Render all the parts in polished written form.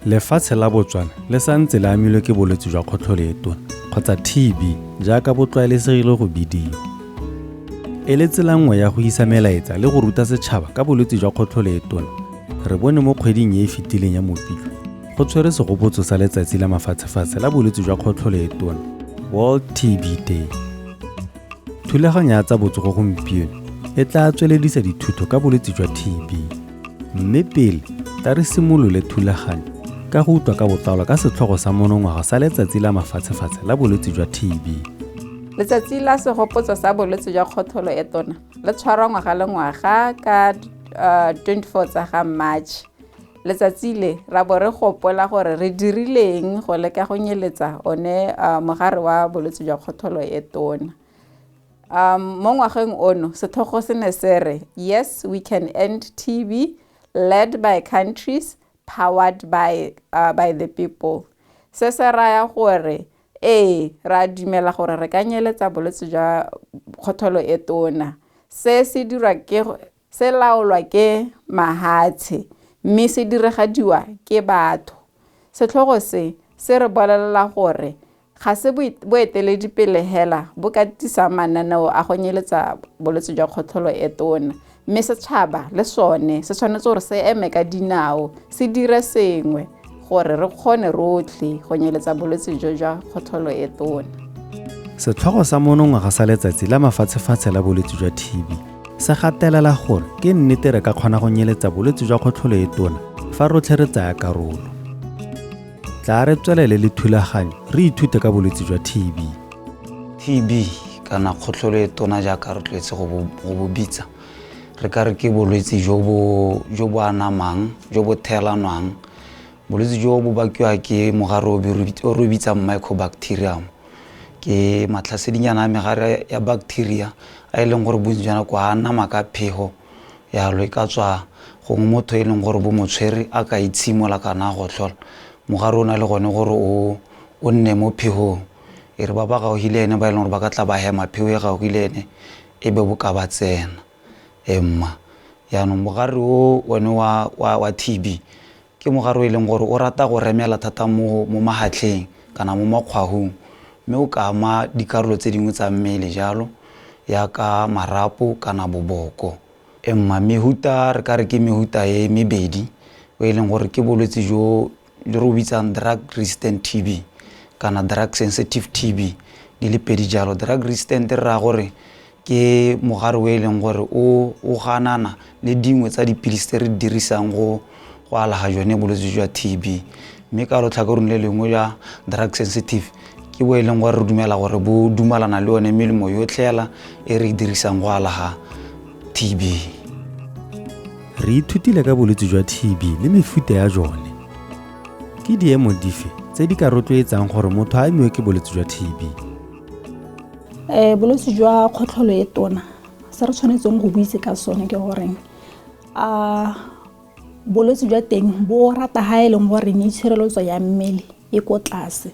Lefatshe la Botswana le sa ntse le amilwe ke bolwetse jwa kgotlholo e tona kgotsa TB jaaka bo tlwaelesegile go bidiwa. E le tsela nngwe ya go isa melaetsa le go ruta setšhaba ka bolwetse jwa kgotlholo e tona, re bone mo kgweding e e fetileng ya Mopitlwe go tshwere segopotso sa letsatsi la mafatshefatshe la bolwetse jwa kgotlholo e tona, World TB Day. Thulaganyo ya tsa botsogo gompieno e tla tsweledisa dithuto ka bolwetse jwa TB. Mme pele tla re simolole thulaganyo ka go utlwa ka botlalo ka setlhogo sa monongwaga sa letsatsi la mafatshefatshe la bolwetse jwa TB. Letsatsi la segopotso sa bolwetse jwa kgotholo e tona le tshwarwa ngwaga le ngwaga ka 24 tsa ga March. Letsatsi le ra bo re gopola gore re dirileng go leka go nyeletsa one mogare wa bolwetse jwa kgotholo e tona. Mo ngwageng ono setlhogo se ne se re, "Yes, we can end TB, led by countries, powered by the people." Se se raya gore ee, re a dumela gore re ka nyeletsa bolwetse jwa kgotholo e tona. Se se dirwa ke se laolwa ke mahatshe mme se diregadiwa ke batho. Setlhogo se se re bolelela gore ga se boeteledipele hela bo ka tisang mananeo a go nyeletsa bolwetse jwa kgotlholo e tona, mme setšhaba le sone se tshwanetse gore se eme ka dinao, se dire sengwe gore re kgone rotlhe go nyeletsa bolwetse jo jwa kgotlholo e tona. Setlhogo sa monongwaga sa letsatsi la mafatshefatshe la bolwetse jwa TB se gatelela gore ke nnete re ka kgona go nyeletsa bolwetse jwa kgotlholo e tona fa rotlhe re tsaya karolo. Tla re tswelele le thulaganyo re ithute ka bolwetse jwa TB. TB kana kgotlholo e tona jaaka re tlwaetse go bo bitsa, re ka re ke bolwetse jo bo anamang, jo bo theelanwang. Bolwetse jo bo bakiwa ke mogare o re bitsang mycobacterium. Ke matlhasedinyana a megare ya bacteria a e leng gore bontsi jwa nako a anama ka phego yalo, e ka tswa gongwe motho e leng gore bo mo tshwere a ka itshimola kana a gotlhola. Mogare o na le gone gore o nne mo phegong, e re ba ba gaufi le ene ba e leng gore ba ka tla ba hema phego e gaufi le ene e be bo ka ba tsena. Mma jaanong mogare o one wa TB ke mogare o e leng gore o rata go remela thata mo mahatlheng kana mo makgwahong, mme o ka ama dikarolo tse dingwe tsa mmele jalo yaka marapo kana boboko. Mma mehuta re ka re ke mehuta e mebedi, o e leng gore ke bolwetse jo re bo bitsang drug resistant TB kana drug sensitive TB, di le pedi jalo. Drug resistant re raya gore ke mogare o e leng gore o ganana le dingwe tsa dipilisi tse re di dirisang go alaga jone bolwetse jwa TB, mme ka lotlhakoreng le lengwe jwa drug sensitive ke bo e leng gore re dumela gore bo dumalana le yone melemo yotlhe hela e re e dirisang go alaga TB. Re ithutile ka bolwetse jwa TB le mefuta ya jone. Ke diemo dife tse di ka rotloetsang gore motho a amiwe ke bolwetse jwa TB? Bolwetse jwa kgotlholo e tona, se re tshwanetseng go buitse ka sone ke goreng a bolwetse jwa teng bo rata ha e leng goreng itshireletso ya mmele e ko tlase.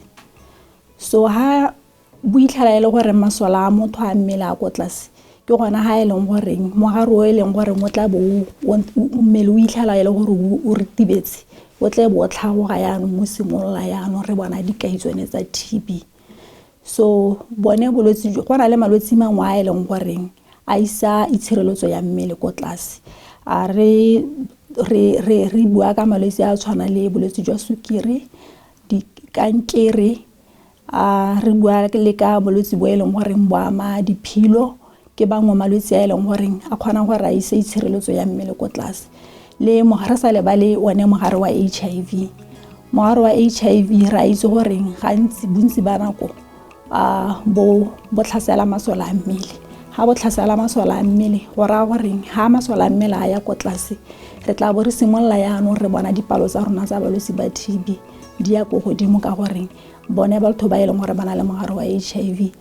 So ha bo itlhela e le gore masole a motho a mmele a ko tlase, ke gona ha e leng goreng mogare o e leng goreng o tla bo mmele o itlhela e le gore o ritibetse, o tle bo tlhagoga yaanong o simolola yaanong re bona dikai tsone tsa TB. So bone bolwetse jo, go na le malwetse mangwe a e leng goreng a isa itshireletso ya mmele ko tlase. A re bua ka malwetse a tshwana le bolwetse jwa sukiri, dikankere, a re bua le ka bolwetse bo e leng goreng bo ama diphilo, ke bangwe malwetse a e leng goreng a kgona gore a ise itshireletso ya mmele ko tlase. Le mogare sa lebale one mogare wa HIV. Mogare wa HIV re a itse goreng gantsi bontsi ba nako bo tlhasela masole a mmele. Ha bo tlhasela masole a mmele go raya goreng ha masole a mmele a ya ko tlase, re tla bo re simolola yaanong re bona dipalo tsa rona tsa balwetse ba TB di ya ko godimo, ka goreng bone batho ba e leng gore ba na le mogare wa HIV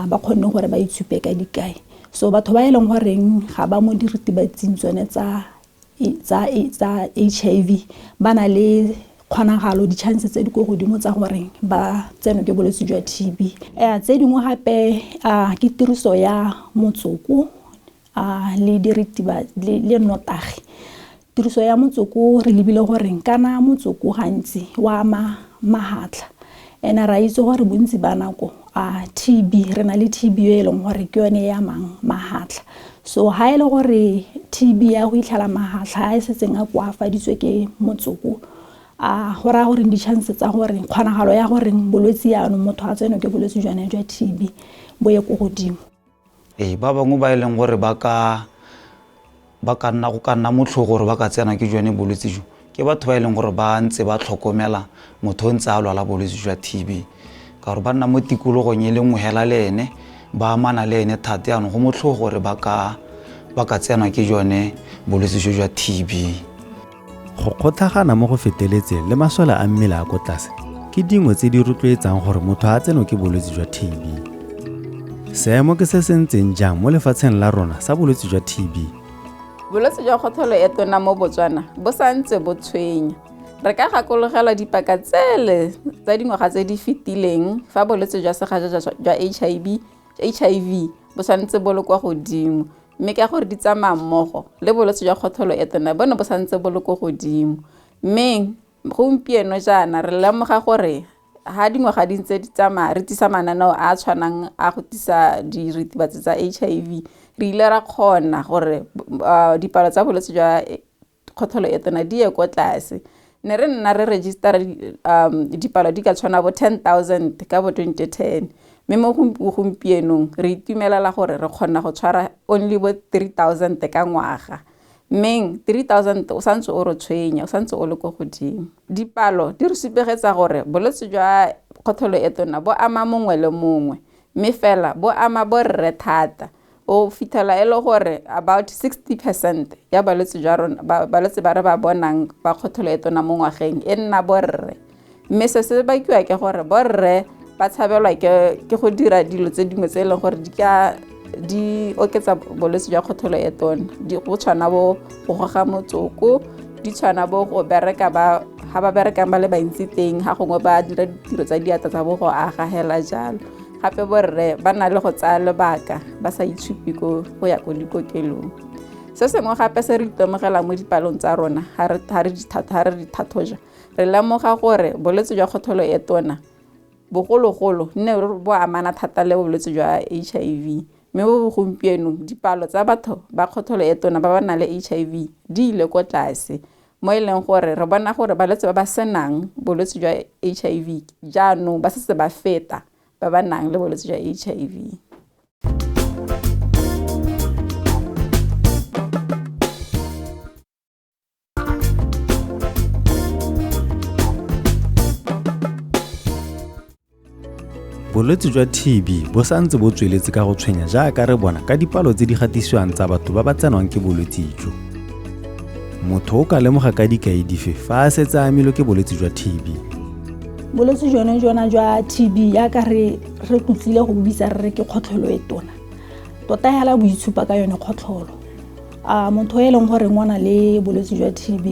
ba kgonne gore ba itshupe ka dikai. So batho ba e leng goreng ga ba mo diritibatsing tsone tsa HIV ba na le kgonagalo, di-chance tse di ko godimo tsa goreng ba tsenwe ke bolwetse jwa TB. Tse dingwe gape ke tiriso ya motsoko le nnotagi. Tiriso ya motsoko re lebile goreng kana motsoko gantsi wa ama mahatlha, ene ra itse gore bontsi ba nako a TB re na le TB e leng gore ke yone e amang mahatlha. So ha e le gore TB ya go itlhela mahatlha a e setseng a koafaditswe ke motsoko, a go raya gore di-chance tsa gore kgonagalo ya gore bolwetse yaanong motho a tsenwe ke bolwetse jone jwa TB bo ye ko godimo. Ee, ba bangwe ba e leng gore ba ka nna go ka nna motlhogo gore ba ka tsena ke jone bolwetse jo ke batho ba e leng gore ba ntse ba tlhokomela motho o ntse a lwala bolwetse jwa TB, ka gore ba nna mo tikologong e le nngwe hela le ene, ba amana le ene thata, yaanong go motlhogo gore ba ka tsenwa ke jone bolwetse jo jwa TB. Go kgotlhagana mo go feteletseng le masole a mmele a ko tlase ke dingwe tse di rotloetsang gore motho a tsenwe ke bolwetse jwa TB. Seemo ke se se ntseng jang mo lefatsheng la rona sa bolwetse jwa TB? Bolwetse jwa kgotlholo e tona mo Botswana bo sa ntse bo tshwenya. Re ka gakologelwa dipaka tsele tsa dingwaga tse di fetileng fa bolwetse jwa segajaja jwa HIV bo santse bo le kwa godimo, mme ka gore di tsamaya mmogo le bolwetse jwa kgotlholo e tona bo ne bo santse bo le kwa godimo. Mme gompieno jaana re lemoga gore ha dingwaga di ntse di tsamaya re tlisa mananeo a a tshwanang a go tlisa diritibatsi tsa HIV, re ile ra kgona gore dipalo tsa bolwetse jwa kgotlholo e tona di ye kwa tlase. Ne re nna re registera dipalo di ka tshwana bo 10,000 ka bo 2010, mme mo gompienong re itumelela gore re kgona go tshwara only bo 3,000 ka ngwaga. Mme 3,000 o santse o re tshwenya, o santse o le ko godimo. Dipalo di re supegetsa gore bolwetse jwa kgotlholo e tona bo ama mongwe le mongwe, mme fela bo ama borre thata. O fitlhela e le gore about 60% ya balwetse jwa rona, balwetse ba re ba bonang ba kgotlholo e tona mo ngwageng e nna borre. Mme se se bakiwa ke gore borre ba tshabelwa ke go dira dilo tse dingwe tse e leng gore di oketsa bolwetse jwa kgotlholo e tona. Go tshwana bo go goga motsoko, di tshwana bo go bereka ba ha ba berekang ba le bantsi teng, ha gongwe ba dira ditiro tsa diatla tsa bo go aga hela jalo. Gape borre ba na le go tsaya lebaka ba sa itshupi go ya ko dikokelong. Se sengwe gape se re itemogelang mo dipalong tsa rona ha re dithathoja, re lemoga gore bolwetse jwa kgotlholo e tona bogologolo nne bo amana thata le bolwetse jwa HIV, mme bo gompieno dipalo tsa batho ba kgotlholo e tona ba ba nang le HIV di ile ko tlase, mo e leng gore re bona gore balwetse ba ba senang bolwetse jwa HIV jaanong ba setse ba feta ba ba nang le bolwetse jwa HIV. Bolwetse jwa TB bo santse bo tsweletse ka go tshwenya jaaka re bona ka dipalo tse di gatisiwang tsa batho ba ba tsenwang ke bolwetse jo. Motho o ka lemoga ka dikai dife fa a setse a amilwe ke bolwetse jwa TB? Bolwetse jone jona jwa TB jaaka re tlotlile go bitsa re re ke kgotlholo e tona, tota hela bo itshupa ka yone kgotlholo. Motho e leng gore o na le bolwetse jwa TB,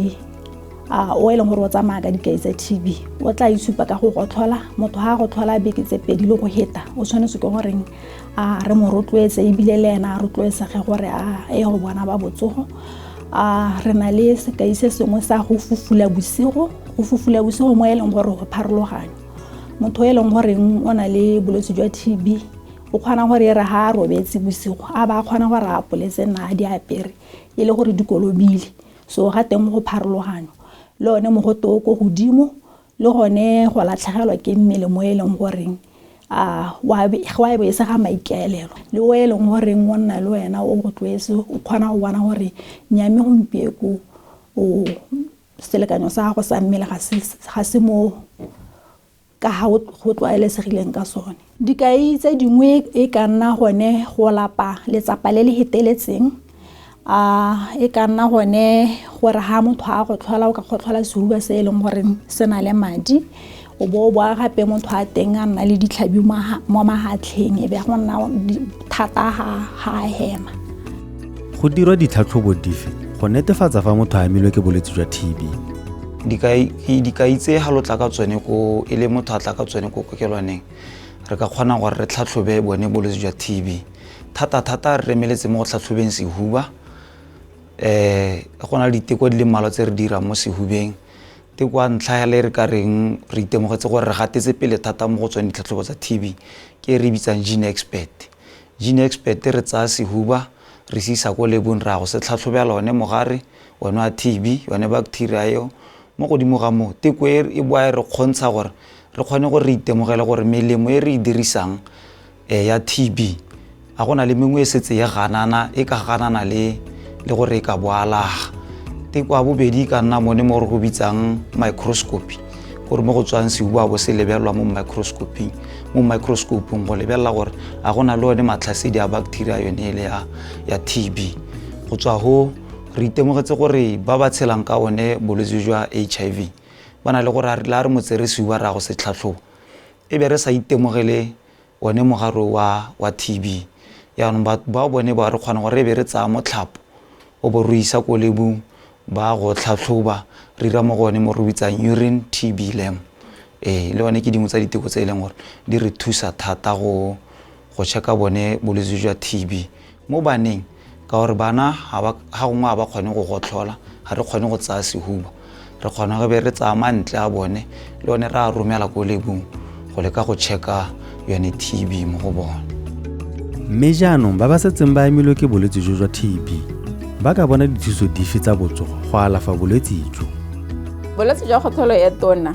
o e leng gore o tsamaya ka dikai tsa TB, o tla itshupa ka go gotlhola. Motho ha a gotlhola beke tse pedi le go heta, o tshwanetse ke goreng re mo rotloetse ebile le ena a rotloetsege gore a ye go bona ba botsogo. Re na le sekai se sengwe sa go fufula bosigo, go fufula bosigo mo e leng gore go pharologanyo. Motho e leng goreng o na le bolwetse jwa TB o kgona gore e re ha a robetse bosigo a ba a kgona gore a apoletse nna a di apere e le gore di kolobile, so ga teng go pharologanyo. Le one mogote o ko godimo le gone go latlhegelwa ke mmele mo e leng goreng wa bo e se ga maikaelelo, le o e leng goreng o nna le wena o go tlwaetse o kgona go bona gore nyame gompieko o selekanyo sa gago sa mmele ga se mo ka ga go tlwaelesegileng ka sone. Dikai tse dingwe e ka nna gone go lapa letsapa le le feteletseng, e ka nna gone gore ha motho a go tlhola o ka gotlhola sehuba se e leng gore se na le madi, o bo o boa gape motho a teng a nna le ditlhabi mo mahatlheng e be go nna thata ha a hema. Go dirwa ditlhatlhobo dife go netefatsa fa motho a amilwe ke bolwetse jwa TB? Dikai tse ha lo tla ka tsone ko e le motho a tla ka tsone ko kokelwaneng, re ka kgona gore re tlhatlhobe bone bolwetse jwa TB. Thata-thata re remeletse mo go tlhatlhobeng sehuba, Go na le diteko di le mmalwa tse re dirang mo sehubeng. Teko ya ntlha le re ka reng re itemogetse gore re gatetse pele thata mo go tsone ditlhatlhobo tsa TB ke e re bitsang GeneXpert. GeneXpert re tsaya sehuba re se isa ko lebong, re ya go se tlhatlhobela one mogare one wa TB, yone bacteria eo. Mo godimo ga moo, teko e e boa e re kgontsha gore re kgone gore re itemogele gore melemo e re e dirisang ya TB a go na le mengwe e setse e ganana, e ka ganana le gore e ka bo alaga. Teko ya bobedi e ka nna mone mo re go bitsang microscopy, gore mo go tswang sehuba bo se lebelelwa mo microscoping, mo microscopeng go lebelela gore a go na le one matlhasedi a bacteria yone e le ya TB. Go tswa ho re itemogetse gore ba ba tshelang ka one bolwetse jwa HIV ba na le gore la re motsere sehuba re ya go se tlhatlhoba, e be re sa itemogele one mogare wa TB. Jaanong bao bone ba re kgona gore e be re tsaya motlhapo o bo re isa ko lebong ba go tlhatlhoba, re dira mo go one mo re bitsang urine TB lam. Le one ke dingwe tsa diteko tse e leng gore di re thusa thata go checka bone bolwetse jwa TB mo baneng, ka gore bana ga gongwe ga ba kgone go gotlhola, ga re kgone go tsaya sehuba, re kgona go be re tsaya mantle a bone le one re a romela ko lebong go leka go checka yone TB mo go bone. Mme jaanong ba ba setseng ba amilwe ke bolwetse jo jwa TB ba ka bona dithuso dife tsa botsogo go alafa bolwetse jo? Bolwetse jwa kgotlholo e tona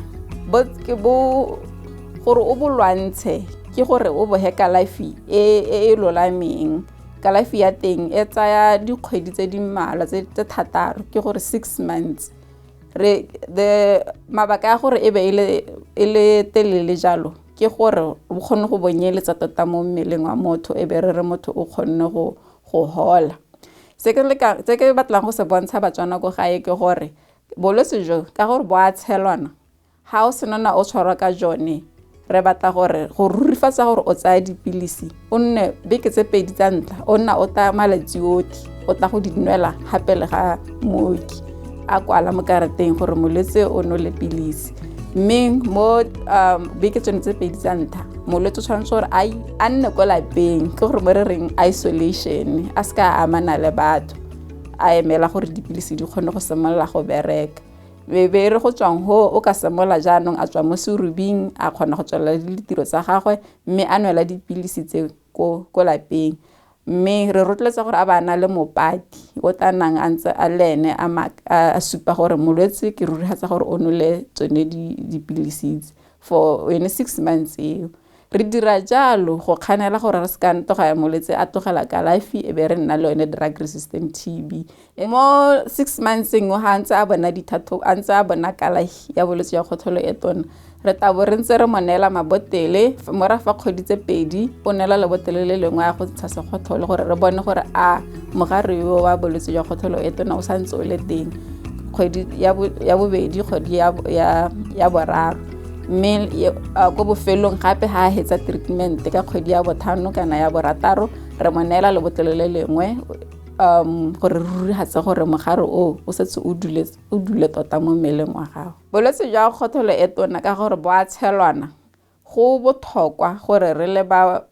ke bo gore o bo lwantshe ke gore o bohe kalafi e e lolameng. Kalafi ya teng e tsaya dikgwedi tse di mmalwa tse 6, ke gore 6 months. Mabaka a gore e be e le telele jalo ke gore o kgone go bonyeletsa tota mo mmeleng wa motho, e be re re motho o kgonne go hola. Se ke batlang go se bontsha Batswana ko gae ke gore bolwetse jo ka gore bo a tshelwana, ha o senana o tshwarwa ka jone, re batla gore go rurifatsa gore o tsaya dipilisi, o nne beke tse 2 tsa ntlha o nna o taya malatsi otlhe, o tla go di nwela gape le ga mooki a kwala mo karateng gore molwetse o nole pilisi. Mme mo beke tsone tse 2 tsa ntlha molwetse o tshwanetse gore a nne ko lapeng, ke gore mo re reng isolation, a se ka amana le batho, a emela gore dipilisi di kgone go simolola go bereka. Be re go tswang ho o ka simolola jaanong a tswa mo serubing, a kgona go tswelela le ditiro tsa gagwe, mme a nwela dipilisi tse ko lapeng. Mme re rotloetsa gore a ba na le mopati o tla nnang a ntse a le ene a supa gore molwetse ke rurifatsa gore o nole tsone dipilisi tse for yone 6 months eo. Re dira jalo go kganela gore re se ka ntoga ya molwetse a tlogela kalafi e be re nna le yone drug resistant TB. Mo 6 monthseng ga ntse a bona dithatho, a ntse a bona kalafi ya bolwetse jwa kgotlholo e tona, re tla bo re ntse re mo neela mabotele morago fa kgwedi tse 2, o neela lebotele le lengwe ya go ntsha sekgotlholo gore re bone gore a mogare yo wa bolwetse jwa kgotlholo e tona o santse o le teng kgwedi ya bobedi, kgwedi ya boraro. Mme ko bofelong gape ha a hetsa treatment ka kgwedi ya 5 kana ya 6, re mo neela lebotlolo le lengwe gore re rurifatse gore mogare o o setse o dule tota mo mmeleng wa gago. Bolwetse jwa kgotlholo e tona ka gore bo a tshelwana, go botlhokwa gore re le ba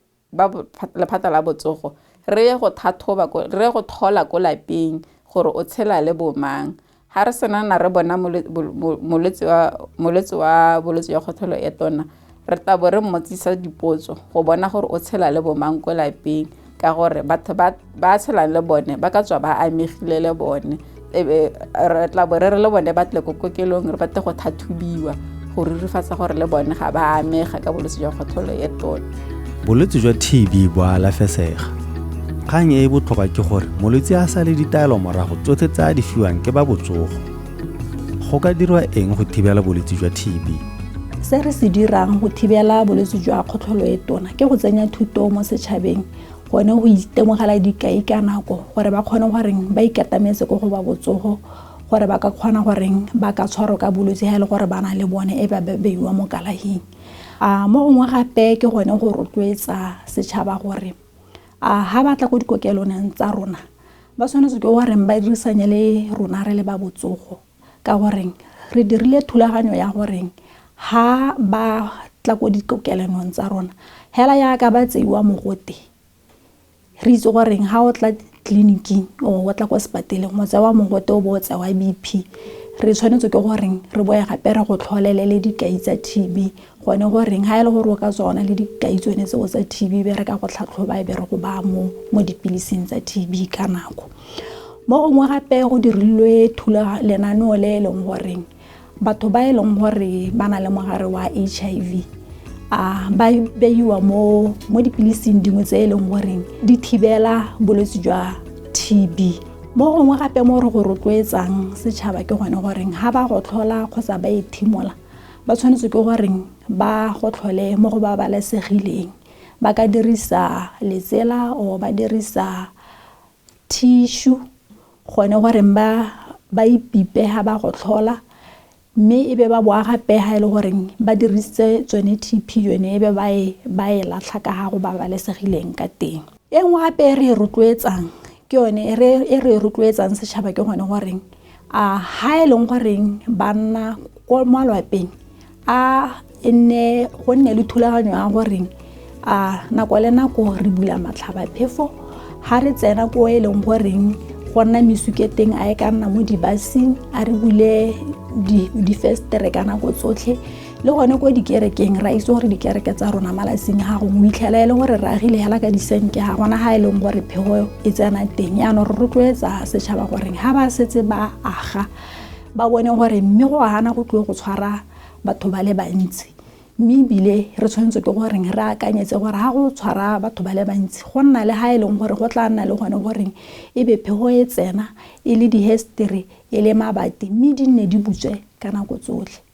lephata la botsogo re ye go tlhatlhoba, re ye go tlhola ko lapeng gore o tshela le bomang. Ha re senana re bona molwetse wa bolwetse jwa kgotlholo e tona, re tla bo re mmotsisa dipotso go bona gore o tshela le bomang ko lapeng, ka gore batho ba tshelang le bone ba ka tswa ba amegile le bone. Re tla bo re re le bone ba tle ko kokelong, re batle go tlhatlhobiwa go rurifatsa gore le bone ga ba amega ka bolwetse jwa kgotlholo e tona. Bolwetse jwa TB bo a alafesega. Kgang e e botlhokwa ke gore molwetse a sale ditaelo morago tsotlhe tse a di fiwang ke ba botsogo. Go ka dirwa eng go thibela bolwetse jwa TB? Se re se dirang go thibela bolwetse jwa kgotlholo e tona ke go tsenya thuto mo setšhabeng, gone go itemogela dikai ka nako gore ba kgone goreng ba ikatametse ko go ba botsogo, gore ba ka kgona goreng ba ka tshwarwa ka bolwetse ha e le gore ba na le bone e ba beiwa mo kalafing. Mo gongwe gape ke gone go rotloetsa setšhaba gore ha ba tla ko dikokeloneng tsa rona ba tshwanetse ke goreng ba dirisanye le rona re le ba botsogo, ka goreng re dirile thulaganyo ya goreng ha ba tla ko dikokeloneng tsa rona hela yaka ba tseiwa mogote, re itse goreng ha o tla tleliniking o tla kwa sepateleng o tsewa mogote o bo o tsewa BP, re tshwanetse ke goreng re boe gape re go tlholelele dikai tsa TB gone goreng ga e le gore o ka tswa le dikai tsone tseo tsa TB be re ka go tlhatlhoba e be re go baya mo dipilising tsa TB ka nako. Mo gongwe gape go dirilwe lenaneo le e leng goreng batho ba e leng gore ba na le mogare wa HIV ba beiwa mo dipilising dingwe tse e leng goreng di thibela bolwetse jwa TB. Mo gongwe gape mo re go rotloetsang setšhaba ke gone goreng ga ba go tlhola kgotsa ba ethimola ba tshwanetse ke goreng ba go tlhole mo go babalesegileng, ba ka dirisa letsela or ba dirisa tissue gone goreng ba ipipe ga ba go tlhola, mme e be ba boa gape ga e le goreng ba dirisitse tsone TP yone e be ba e latlha ka ga go babalesegileng ka teng. E nngwe gape e re e rotloetsang ke yone e re rotloetsang setšhaba ke gone goreng a ha e leng goreng ba nna ko malwapeng a nne go nne le thulaganyo ya goreng a nako le nako re bula matlhabaphefo ha re tsena ko e leng goreng go nna mesuke teng a e ka nna mo dibaseng a re bule difestere ka nako tsotlhe. Le gone ko dikerekeng ra itse gore dikereke tsa rona malatsing ga gongwe itlhela e le gore re agile hela ka disenke ga gona ga e leng gore phego e tsena teng. Yaanong re rotloetsa setšhaba goreng ga ba setse ba aga ba bone gore mme go gana go tlile go tshwara batho ba le bantsi, mme ebile re tshwanetse ke goreng re akanyetse gore ga go tshwara batho ba le bantsi go nna le ga e leng gore go tla nna le gone goreng e be phego e tsena e le dihestere e le mabati mme di nne di butswe ka nako tsotlhe.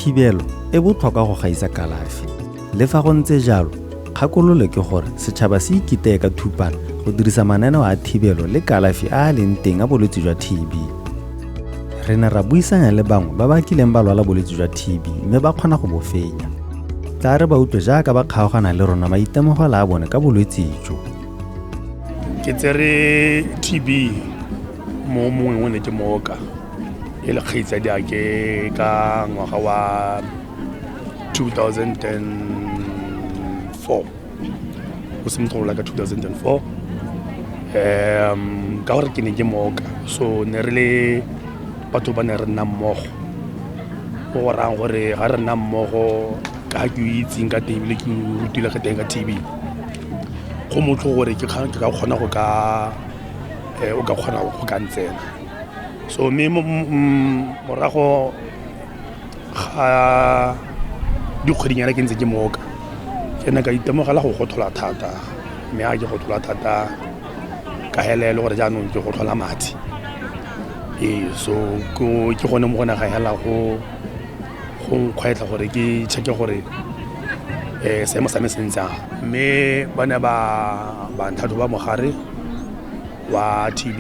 Thibelo e botlhokwa go gaisa kalafi. Le fa go ntse jalo, kgakololo ke gore setšhaba se ikiteye ka thupana go dirisa mananeo a thibelo le kalafi a a leng teng a bolwetse jwa TB. Re ne ra buisanya le bangwe ba ba kileng ba lwala bolwetse jwa TB mme ba kgona go bo fenya. Tla re ba utlwe jaaka ba kgaogana le rona maitemogelo a bone ka bolwetse jo. Ke tsere TB mo mongwe o ne ke mooka e le kgaitsadiake ka ngwaga wa 2004, go simolola ka 2004 ka gore ke ne ke mooka, so ne re le batho ba ne re nna mmogo, go rayang gore ga re nna mmogo ka ke itseng ka teng ebile ke rutile ka teng ka TB, go motlho gore ke ka kgona go ka o ka kgona go ka ntsena. So mme morago ga dikgwedinyana ke ntse ke mooka, ke ne ka itemogela go gotlhola thata, mme ga ke gotlhola thata ka hela e le gore jaanong ke gotlhola madi. So ke gone mo go ne ga hela go nkgwetlha gore ke check-e gore seemo sa me se ntse jang. Mme ba ne ba ntlhatlhoba mogare wa TB,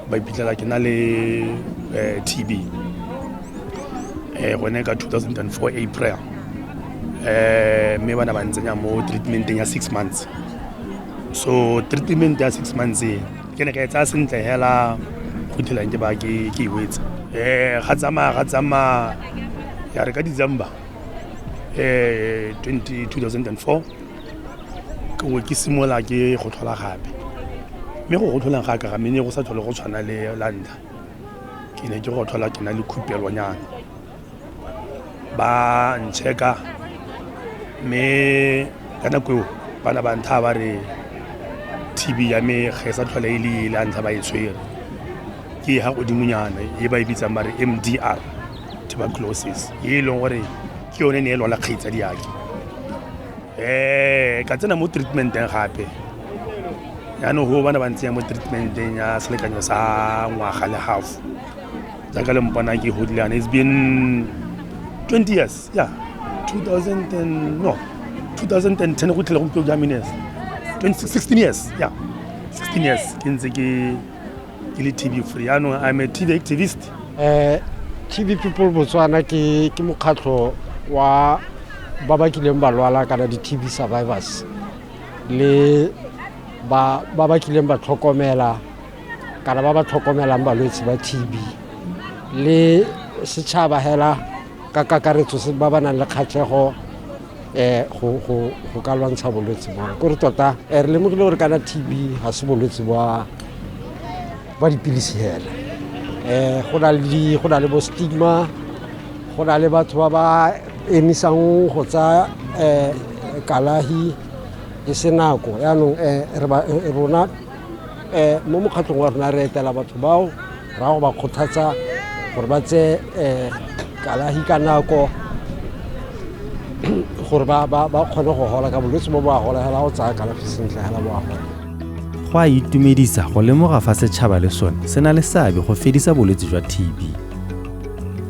ba iphitlhela ke na le TB gone ka 2004 April, mme ba ne ba ntsenya mo treatmenteng ya 6 months. So treatment ya 6 months e ke ne ka e tsaya sentle hela go fitlhelang ke ba ke e wetsa. Ga tsamaya ya re ka December 2004 ke simolola ke go tlhola gape, mme go gotlholang ga ka ga mene go sa tlhole go tshwana le la ntlha. Ke ne ke go tlhola ke na le khupelonyana, ba ncheka mme ka nako eo ba ne ba ntha ba re TB ya me ga e sa tlhole e le la ntlha ba e tshwere, ke ga godimonyana e ba e bitsang ba re MDR tuberculosis, e leng gore ke yone ne e lwala kgaitsadiake. Ka tsena mo treatmenteng gape, jaanong go bana ba ntsenya mo treatmenteng ya selekanyo sa ngwaga le half, jaaka le mpona ke godile yana. It's been 20 years, yeah, 2010 go tlhele gompieno ja mines 16 years, yeah, 16 years ke ntse ke le TB free. Jaanong I'm a TB activist. TB People Botswana ke mokgatlho wa ba ba kileng ba lwala kana di TB survivors le ba ba kileng ba tlhokomela Kana ba ba tlhokomelang balwetse ba TB le setšhaba hela ka kakaretso ba ba nang le kgatlhego go ka lwantsha bolwetse bona. Kore tota re lemogile gore kana TB ga se bolwetse ba dipilisi hela. Go na le bo stigma, go na le batho ba ba emisang go tsaya kalafi e se nako. Yaanong rona mo mokgatlhong wa rona re etela batho bao, ra go ba kgothatsa gore ba tseye kalafi ka nako gore ba kgone go gola ka bolwetse bo bo a gola hela go tsaya kalafi sentle hela bo a gola. Go a itumedisa go lemoga fa setšhaba le sone se na le seabe go fedisa bolwetse jwa TB.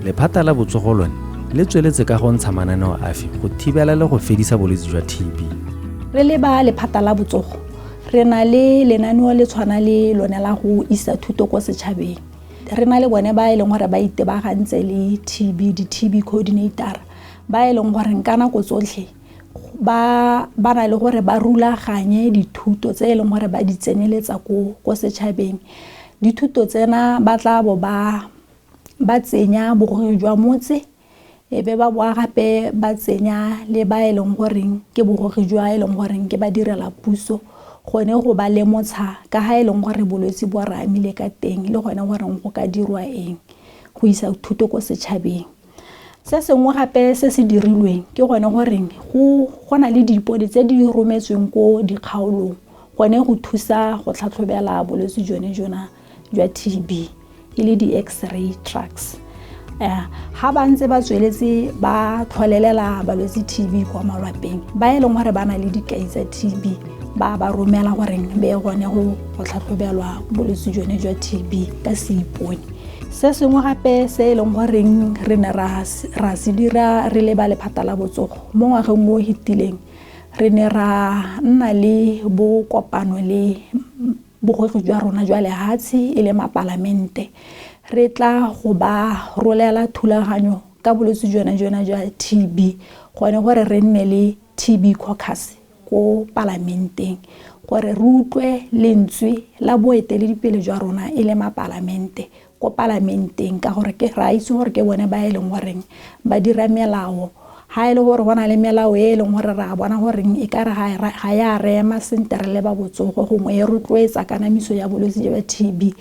Lephata la botsogo lone le tsweletse ka go ntsha mananeo afe go thibela le go fedisa bolwetse jwa TB. Re le ba lephata la botsogo re na le lenaneo le tshwana le lone la go isa thuto ko setšhabeng. Re na le bone ba e leng gore ba itebagantse le TB, di-TB coordinator ba e leng gore ka nako tsotlhe ba na le gore ba rulaganye dithuto tse e leng gore ba di tseneletsa ko setšhabeng. Dithuto tsena ba tla bo ba tsenya bogogi jwa motse, e be ba boa gape ba tsenya le ba e leng goreng ke bogogi jwa e leng goreng ke ba direla puso, gone go ba lemotsha ka ha e leng gore bolwetse bo re amile ka teng le gone goreng go ka dirwa eng go isa thuto ko setšhabeng. Se sengwe gape se se dirilweng ke gone goreng go na le diipone tse di rometsweng ko dikgaolong gone go thusa go tlhatlhobela bolwetse jone jona jwa TB e le di-x-ray trucks. Ha ba ntse ba tsweletse ba tlholelela balwetse TB kwa malwapeng, ba e leng gore ba na le dikai tsa TB ba ba romela goreng be gone go tlhatlhobelwa bolwetse jone jwa TB ka seipone. Se sengwe gape se e leng goreng re ne ra se dira re le ba lephata la botsogo mo ngwageng o fetileng, re ne ra nna le bokopano le bogogi jwa rona jwa lehatshe e le mapalamente, re tla go ba rolela thulaganyo ka bolwetse jona jwa TB, gone gore re nne le TB caucus ko palamenteng gore re utlwe lentswe la boeteledipele jwa rona e le mapalamente ko palamenteng, ka gore ke ra itse gore ke bone ba e leng goreng ba dira melao. Ha e le gore go na le melao e leng gore ra bona goreng e ka re ga ya re ema sentle re le ba botsogo, gongwe e rotloetsa kanamiso ya bolwetse jwa TB,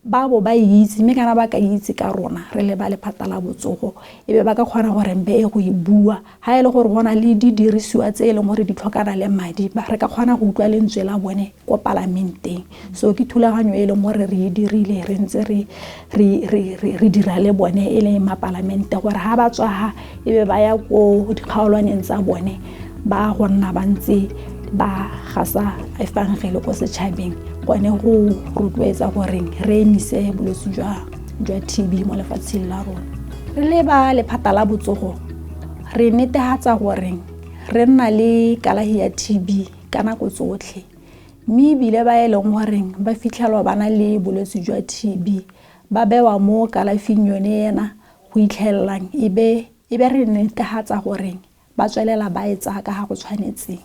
ba bo ba itse, mme kana ba ka itse ka rona re le ba lephata la botsogo e be ba ka kgona gore mbe e go e bua. Ha e le gore go na le didirisiwa tse e leng gore di tlhokana le madi, re ka kgona go utlwa lentswe la bone ko palamenteng. So ke thulaganyo e leng gore re e dirile, re ntse re dira le bone e le mapalamente gore ha ba tswa ha e be ba ya ko dikgaolwaneng tsa bone ba go nna ba ntse ba gasa efangele ko setšhabeng gone go rotloetsa gore re emise bolwetse jwa TB mo lefatsheng la rona. Re le ba lephata la botsogo re netefatsa gore re nna le kalafi ya TB ka nako tsotlhe, mme ebile ba e leng goreng ba fitlhelwa ba na le bolwetse jwa TB ba bewa mo kalafing yone ena go itlhelelang e be re netefatsa gore ba tswelela ba e tsaya ka ga go tshwanetseng.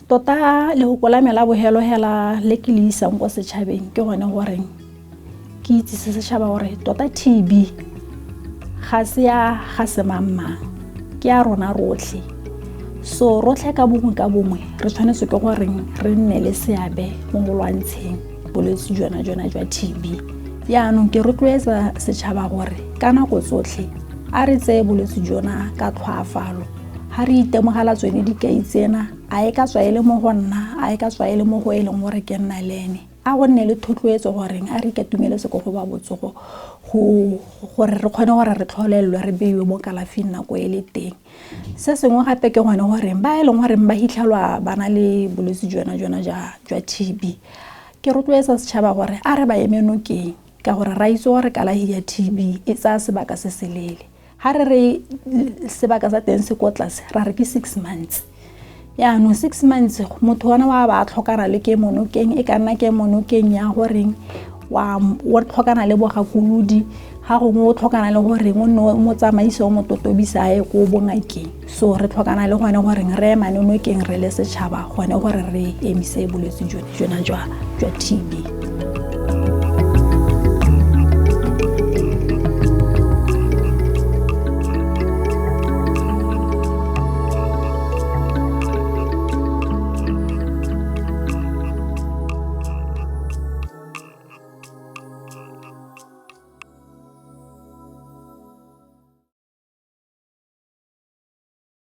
Tota lehoko la me la bogelo hela le ke le isang ko setšhabeng ke gone goreng ke itsise setšhaba gore tota TB ga se ya ga se mang-mang, ke ya rona rotlhe. So rotlhe ka bongwe re tshwanetse ke goreng re nne le seabe mo go lwantsheng bolwetse jona jwa TB. Yaanong ke rotloetsa setšhaba gore ka nako tsotlhe a re tseye bolwetse jona ka tlhoafalo. Ha re itemogela tsone dikai tsena, a e ka tswa e le mo go nna, a e ka tswa e le mo go e leng gore ke nna le ene, a go nne le thotloetso goreng a re ikatumele ko go ba botsogo gore re kgone gore re tlholelwe re beiwe mo kalafing nako e le teng. Se sengwe gape ke gone goreng ba e leng goreng ba hitlhelwa ba na le bolwetse jona jwa TB, ke rotloetsa setšhaba gore a re ba eme nokeng ka gore ra itse gore kalafi ya TB e tsaya sebaka se seleele. Ha re re sebaka sa teng se ko tlase ra re ke 6 months. Yaanong 6 months motho ona wa ba tlhokana le ke monokeng, e ka nna ke monokeng ya goreng wa tlhokana le bogakolodi, ga gongwe o tlhokana le goreng o nne mo tsamaise o mo totobisa a ye ko bongakeng. So re tlhokana le gone goreng re emane nokeng re le setšhaba gone gore re emise bolwetse jona jwa TB.